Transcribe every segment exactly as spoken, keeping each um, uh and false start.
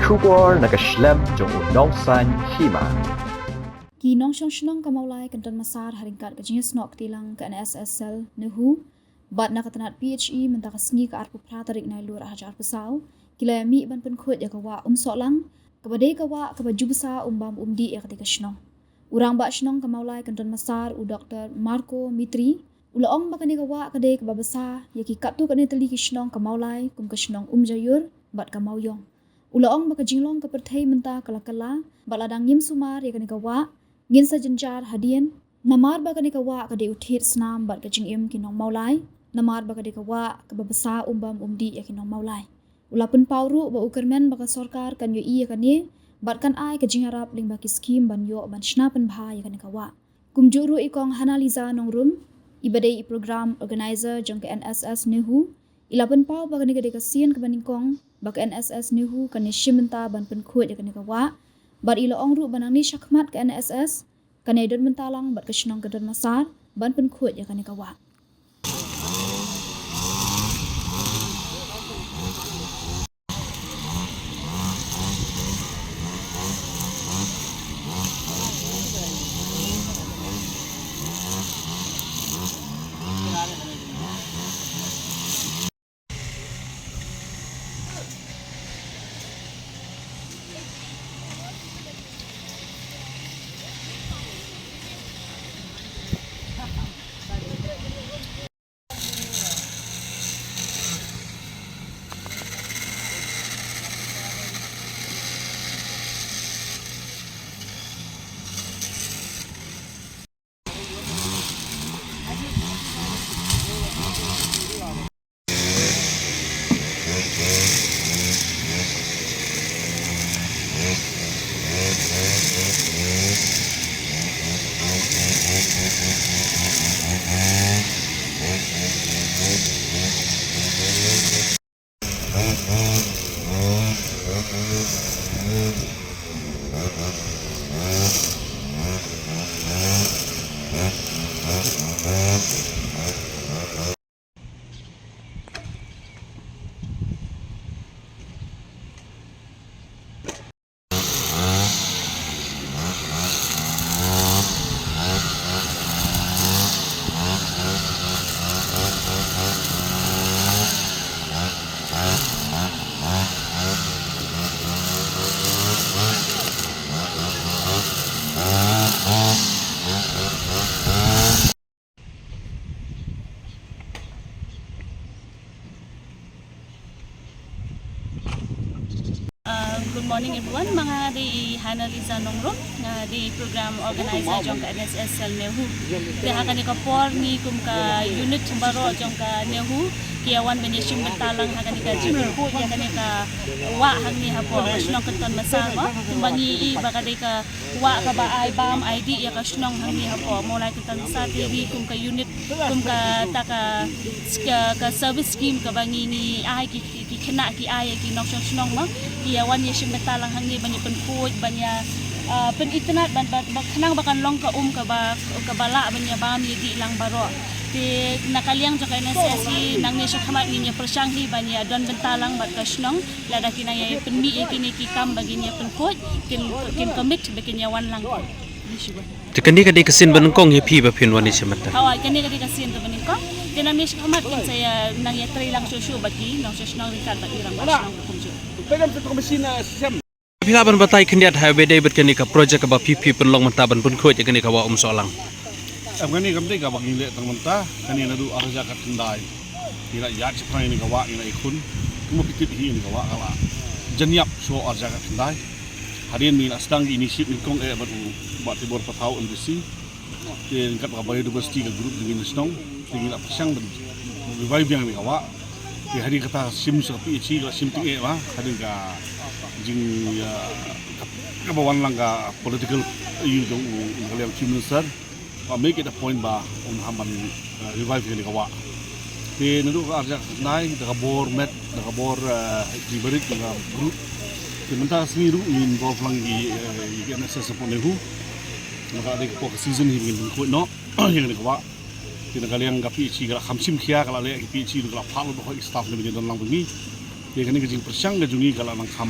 Khubor na ka shlem jong u Nongsaiñ Hima. Ki nongshong shnong ka Mawlai kan don masar ha ryngkat ka jingïasnoh kti lang ka N S S Cell NEHU bad na ka tnat P H E mynta ka sngi ka arphew phra tarik Nailur arhajar arphew saw ki la ïa mih ban pynkhuid ïa ka wah Umsohlang, kaba dei ka wah kaba ju bsa, um bam um dih ïa katei ka shnong. U rangbah shnong ka Mawlai kan don masar u Doktor Marco Mitri u la ong ba kane ka wah ka dei kaba bsa ïa ki katto katne tylli ki shnong ka Mawlai kum ka shnong Umjaiur bad ka Mawiong. U la ong ba ka jinglong ka pyrthei mynta ka la kylla bad lada ngim sumar ïa kane ka wah ngin sa jynjar hadien, namar ba kane ka wah ka dei u thied snam bad ka jingim ki nong Mawlai, namar ba ka dei ka wah kaba bsa, um bam um dih ïa ki nong Mawlai. U la pynpaw ruh ba u kyrmen ba ka sorkar kan ïohi ïa kane bad kan ai ka jingïarap lyngba ki skhim ban ïoh ban shna pynbha ïa kane ka wah. Kumjuh ruh i Kong Hannah Liza Nongrum, iba dei i program organizer jong ka N S S NEHU, i la pynpaw ba kane ka dei ka sien kaba nyngkong ba ka N S S NEHU kan ïashim bynta ban pynkhuid ïa kane ka wah. Bad i la ong ruh ba nangne shakhmat ka N S S kan ïadon bynta lang bad ka shnong ka Donmasar ban pynkhuid ïa kane ka wah. Uh, good morning everyone. Ma nga dei i Hannah Liza Nongrum, nga dei i program organizer jong ka N S S Cell NEHU. Te ha kane ka por ngi kum ka unit baroh jong ka NEHU ki ïa wan ban ïashim bynta lang ha kane ka jingpynkhuid ïa kane ka wah hangne hapoh ka shnong Kynton Masar mo. Kumba ngi i ba ka dei ka wah kaba ai bam ai dih ïa ka shnong hangne hapoh Mawlai Kynton Masar. Te ngi kum ka unit, kum kata ka, ka, ka service scheme kaba ngi, ngi ai ki, ki, ki khynnah ki ai ïa ki nongshong shnong mo, ki ïa wan ïashim bynta lang hangne ban ïa pynkhuid, ban ïa, ah, pynitynnad, ban, ban, ban khnang ba kan long ka um kaba, kaba lah ban ïa bam ïa dih lang baroh. Te na ka liang jong ka N S S hi nangne shakhmat ngin ïa pyrshang hi ban ïa don bynta lang bad ka shnong. Lada kin nang ïa pynmih ïa kine ki kam ba kin ïa pynkhuid, kin, kin commit ba kin ïa wan lang. Te kane ka dei ka sien ba nyngkong ïa phi ba phin wan ïashim bynta? Hawa, kane ka dei ka sien kaba nyngkong. Te nangne shakhmat kin sa ïa nang ïatrei lang shuh shuh bad ki nongshong shnong ryngkat bad i rangbah shnong kumjuh. Phi lah ban batai khyndiat ha kaba ïadei bad kane ka project kaba phi phi pynlong mynta ban pynkhuid ïa kane ka wah Umsohlang? Em, kane kam dei kaba ngi leh tang mynta, kane naduh arhajar khatkhyndai ngi la ïaid shaphang ïa kane ka wah, ngi la ïakhun. Kumba phi tip hi, kane ka wah ka la jan ïap shuwa arhajar khatkhyndai. Hadien ngi la sdang ki initiative nyngkong eh bad u Bah Tibor Pathaw, M D C. Te ryngkat bad ka biodiversity ka group jong ngi na shnong, te ngi la pyrshang ban revive ïa kane ka wah. Te hadien kata shim sa ka P H E, ka la shim tyngeh bha, hadien ka jing, ïa, ka, kaba wan lang ka political, ïa, jong u, u, ka liang Chief Minister. Ba make it a point ba un ham ban, eh, revive ïa kane ka wah. Te naduh ka arhajar khatkhyndai, da ka bor met, da ka bor, eh, jingbarit jong ka group. Te mynta ka sngi ruh ngi involve lang ïa ki, eh, ïa ki N S S hapoh NEHU. Namar ka dei ka por ka season hi ba ngin pynkhuid noh ïa kane ka wah. Te na ka liang ka P H E ka la kham shim khia, ka la leh ïa ki P H E ruh ka la phah lut hoi ki staff ne ba ïadon lang bad ngi. Te kane ka jingpyrshang ka jong ngi ka la nang kham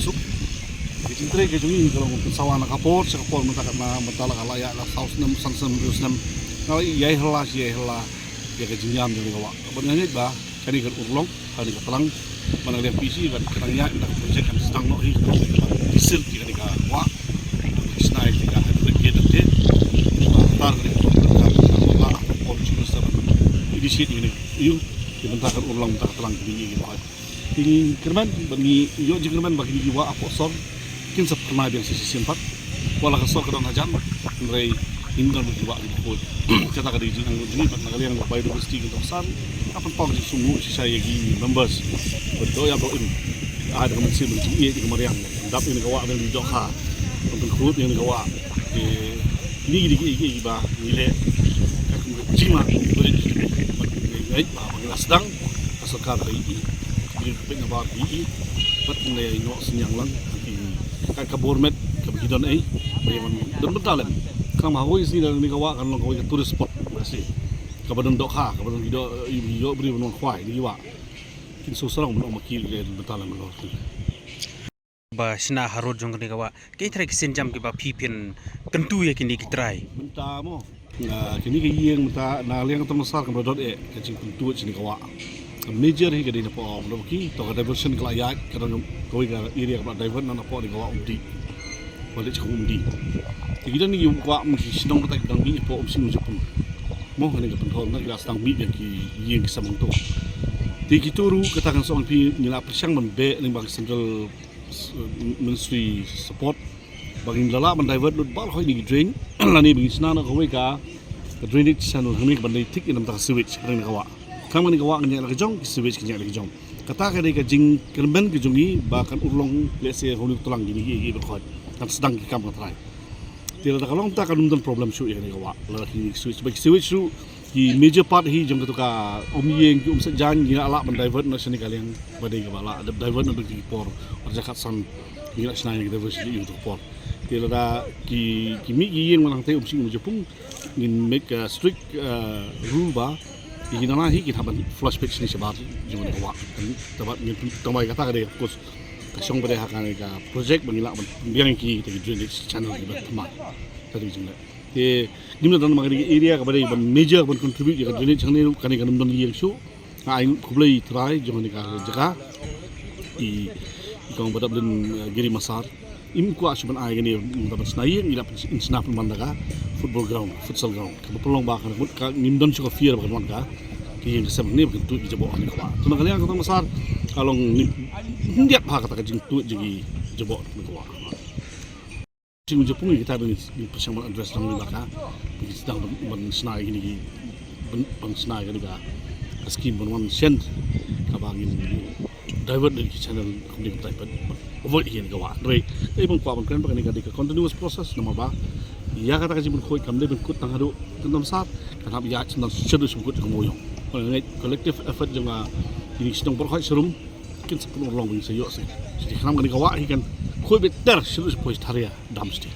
suk. Ka jingtrei ka jong ngi ka long pynsawa na ka por sha ka por, mynta ka na mynta la ka la ïa la saw snem, san snem, hynriew snem. Nga la ïai hala ïai hala ïa ka jingïam jong kane ka wah. Bad nga ngeit ba kane kan urlong, kane ka tlang, ba na ka liang P C kan khnang ïa ka project kan sdang noh hi. Ki sil ki kane ka wah, ki snai ki ka hydro gate te. Ba tar kane ka la ka por sha ka initiate ïa kane ka ïa ka bynta kan urlong, bynta ka tlang kine ki wah. Ki kyrmen, ba ngi ïoh jingkyrmen ba kine ki wah hapoh sor kin sa pynai biang sa shisien pat. Wat la ka sor ka don hajan, hynrei kin don ki wah ki khuid. Kata ka dei jingangnud jong ngi, bad na ka liang biodiversity kin sa san. Ka pynpaw jingsngewnguh shisha ïa ki members. Bad doh ïa doh im. Ai da ka mynsiem jingïeit, ïa ka mariang. Dap ïa ka wah, ïa ka dohkha. Pynkhrup ïa ka wah. Te kine ki dei ki, ki, ki ba ngi leh. Ka kum ka jingma, bad ngi ngeit ba, ba ngi la sdang. Ka sorkar ka ïohi, ïohi peit na bar ïohi, bad kin leit noh synñiang lang, ki ka, ka bor met, kaba ki don ei, ba ïa wan don bynta lem. Khnang ma hawei sngi da kane ka wah kan long kawei ka tourist spot, ba shi. Kaba don dohkha, kaba don ki doh, ïa, ïa, briew ban wan khwai, ïa ki wah. Kin shu sarong ban ong ma ki, don bynta lem, ban long. Ba shna harud jong kane ka wah. Ki trai ki sienjam kiba phi phin kyntu ïa kine ki trai. Mynta mo. Ah, kine ki ïing mynta na liang Tymmen Sar kam da dot eh ka jingkyntu ïa kane ka wah. Ka major hi ka dei na poh, na poh ki, to ka diversion ka la ïaid, ka dang kawei ka area ka la divert na, na poh kane ka wah Umdih. Ba leit sha Umdih. Te ki don ki wah Umdih shnong mynta ki dang mih poh Umsning Umjapung. Mo kane ka pynthor na ki la sdang mih biang ki ïing ki samang to. Te kito ruh kata kan sa ong phi ngi la pyrshang ban beh lyngba ka central s-, ministry support. Ba ngin da lah ban divert lut baroh kine ki drain, lane ba ngin shna noh kawei ka, ka drainage channel hangne ban leit thik ïa na bynta ka sewage hangne ka wah. Khnang ba kane ka wah kan ïaid la ka jong, ka sewage kan ïaid la ka jong. Kata ka dei ka jingkyrmen ka jong ngi ba kan urlong lehse ha une u tlang kine ki, ki, ki ba khot. Kan sdang ki kam ka trai. Te lada ka long ta kan ym don problem shuh ïa kane ka wah. Lada ki sewage, ba ki sewage ruh ki major part hi jong kato ka Umïing, ki Umsatjaiñ, ngi la lah ban divert noh shane ka liang ba dei kaba la divert noh da ki por arhajar khatsan, ngi la shna ïa ka diversion ïa kato ka por. Te lada ki, ki mih ki ïing ba nangta Umsning Umjapung, ngin make a strict, uh, rule ba ki nala hi kin hap ban flush peit shane shabar jong kane ka wah. Te bad ngin tang ba kata ka dei, of course, ka shong ba dei ha kane ka project ba ngi lah ban pynbiang ïa ki, kita ki drainage channel kiba thymmai. Kata ka jingleh. Te ngim da don ma kane ka area kaba dei ban major ban contribute ïa ka drainage hangne ruh, kane kan ym don ïing shuh. Nga ai khublei trai jong kane ka jaka. I, i kong ba dap lin, eh, Giri Masar. Im kwah shu ban ai kane, ban sna ïing, i dap in sna pynban da ka football ground, futsal ground. Kaba pynlong ba kan mut ka ngim don shu ka fear ba kan wan ka. Ki ïing ka sem ne ba kan tuid ki jabok ne ka wah. Tuna kane ka tang Masar ka long ni, ndiat bha kata ka jingtuid jong ki jabok ne ka wah. Jing japung kita ban, ban pyrshang ban address lang ni ba ka. Ki sdang ban, ban sna kine ki, ban, ban sna kane ka, ka scheme ban wan send kaba ngin divert da ki channel kumne kumtai ban avoid hi kane ka wah. Hynrei dei ban kwah ban kren ba kane ka dei ka continuous process namar ba ïa kata ka jingpynkhuid kam dei ban kut tang haduh Kynta Masar, kan hap ïaid sdang shaduh sha ban kut jong ka Mawïong. Nga ngeit collective effort jong nga, kine ki shnong baroh kawei sharum kin sa pynurlong ban sa ïoh seh. Shisha khnang kane ka wah hi kan khuid beit ter shaduh sha Phohstharea dam shatei.